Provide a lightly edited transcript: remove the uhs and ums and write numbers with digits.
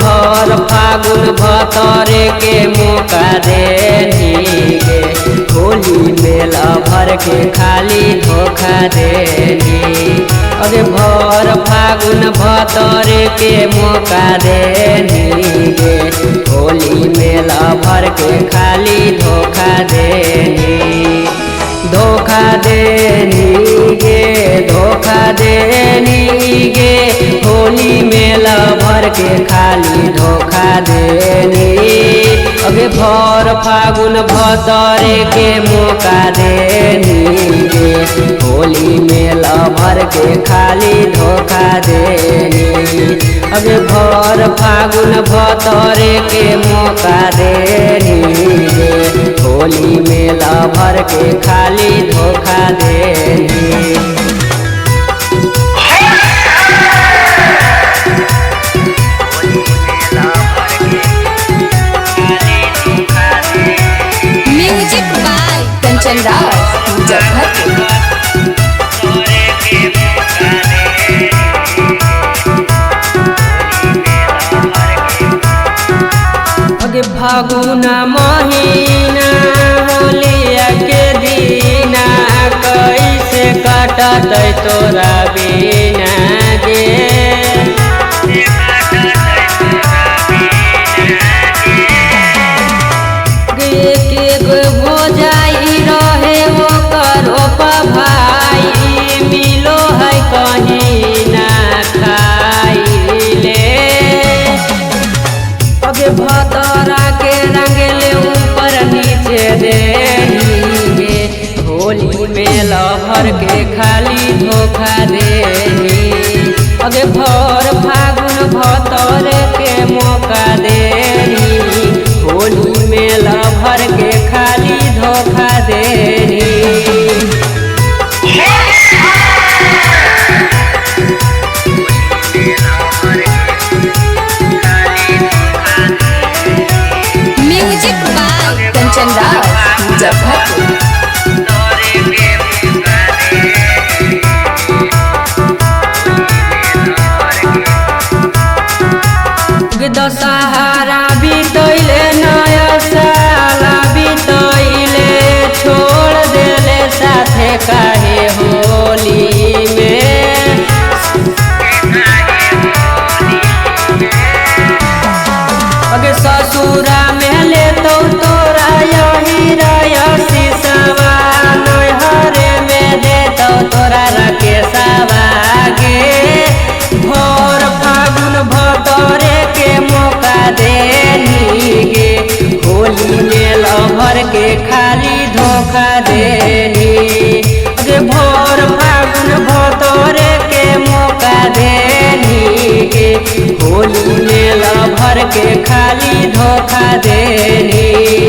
भर फागुन भतरे के मौका देनी गे, होली मेला भर के खाली धोखा देनी। अरे भर फागुन भतरे के मौका देनी गे, होली मेला भर के खाली धोखा देनी। धोखा देनी गे, धोखा देनी गे, होली मेला भर के खाली धोखा देनी। अबे भर फागुन भतरे के मौका देनी गे, होली मेला भर के खाली धोखा देनी। अबे भर फागुन भतरे के मौका देनी गे, होली मेला भर के खाली धोखा देनी। Music by Kanchan Raj, Muzaffarpur. अगे फागुना महीना होलिया के दीना, कैसे कटत तोरा बिना गे। एक एक भोजाई रहे ओकर भाई, मिलो है कहीं ना खाइले। अबे भतरा के रंगले ऊपर नीचे देनी गे, होली मेला भर के खाली धोखा देनी। अबे भर फागुन भतरे के मौका देनी, होली मेला भर के खाली धोखा देनी। Music by Kanchan Raj, Muzaffarpur. दशहरा बीतैले, नया साला बीतैले, छोड़ देले साथे काहे होली में। अगे ससुरा में ले तो तोरा यही रयसिसवा, नैहरे में दे तो तोरा रकेशवा गे। भोर फागुन भतरे के मौका देनी गे, होली मेला भर के खाली धोखा देनी। अगे भोर फागुन भतरे के मौका देनी गे, होली मेला भर के खाली धोखा देनी।